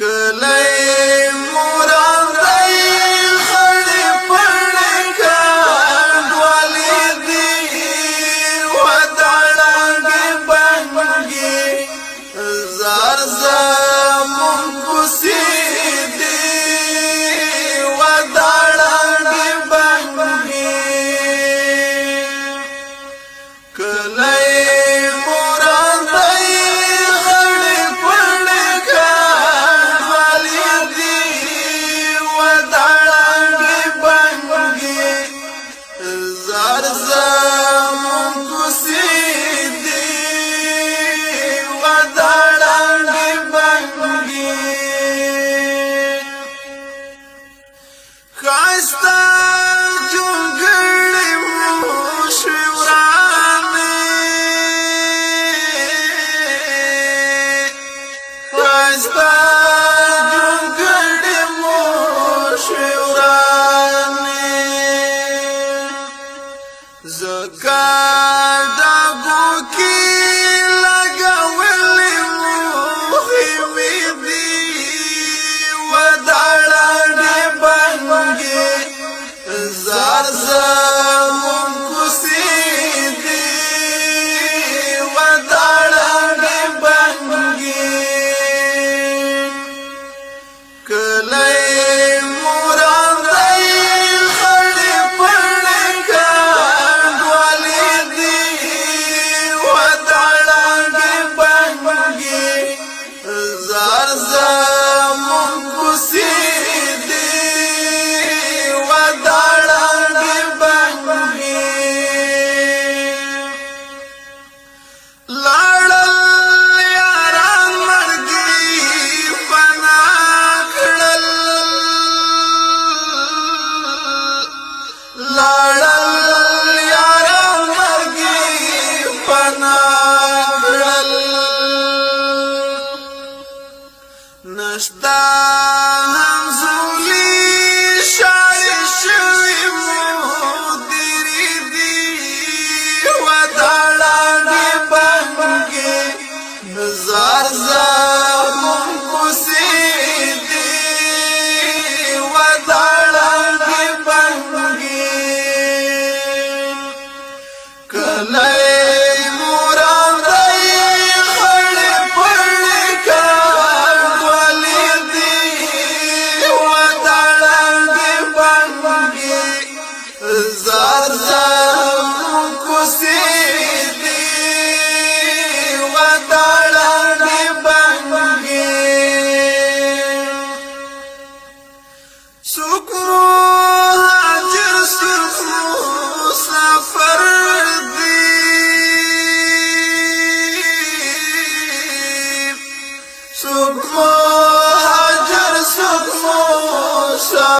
کلی موران دی خړې پړې کنډوالې دي ودړنګې بنګې زار زمون کوڅې دي ودړنګې بنګې. کلی موران دی خړې پړې کنډوالې دي ودړنګې بنګې زار زمون کوڅې دي ودړنګې بنګې. ښایسته جونګړې مو شوې ورانې، ښایسته جونګړې مو شوې ورانې، ځکه ډاګو کې لګولې مو خیمې دي ودړنګې بنګې زار زمون کوڅې دي ودړنګې بنګې. کلی موران دی خړې پړې کنډوالې دي ودړنګې بنګې زار زمون کوڅې دي ودړنګې بنګې. لاړل یاران مرګي فنا کړل، لاړل یاران مرګي فنا کړل، نشتا همزولي شاړې شوي مدیرې دي ودړنګې بنګې زار زمون کوڅې دي ودړنګې بنګې. کلی موران دی خړې پړې کنډوالې دي ودړنګې بنګې زار زمون کوڅې دي ودړنګې بنګې. څوک مهاجر څوک مسافر دي، څوک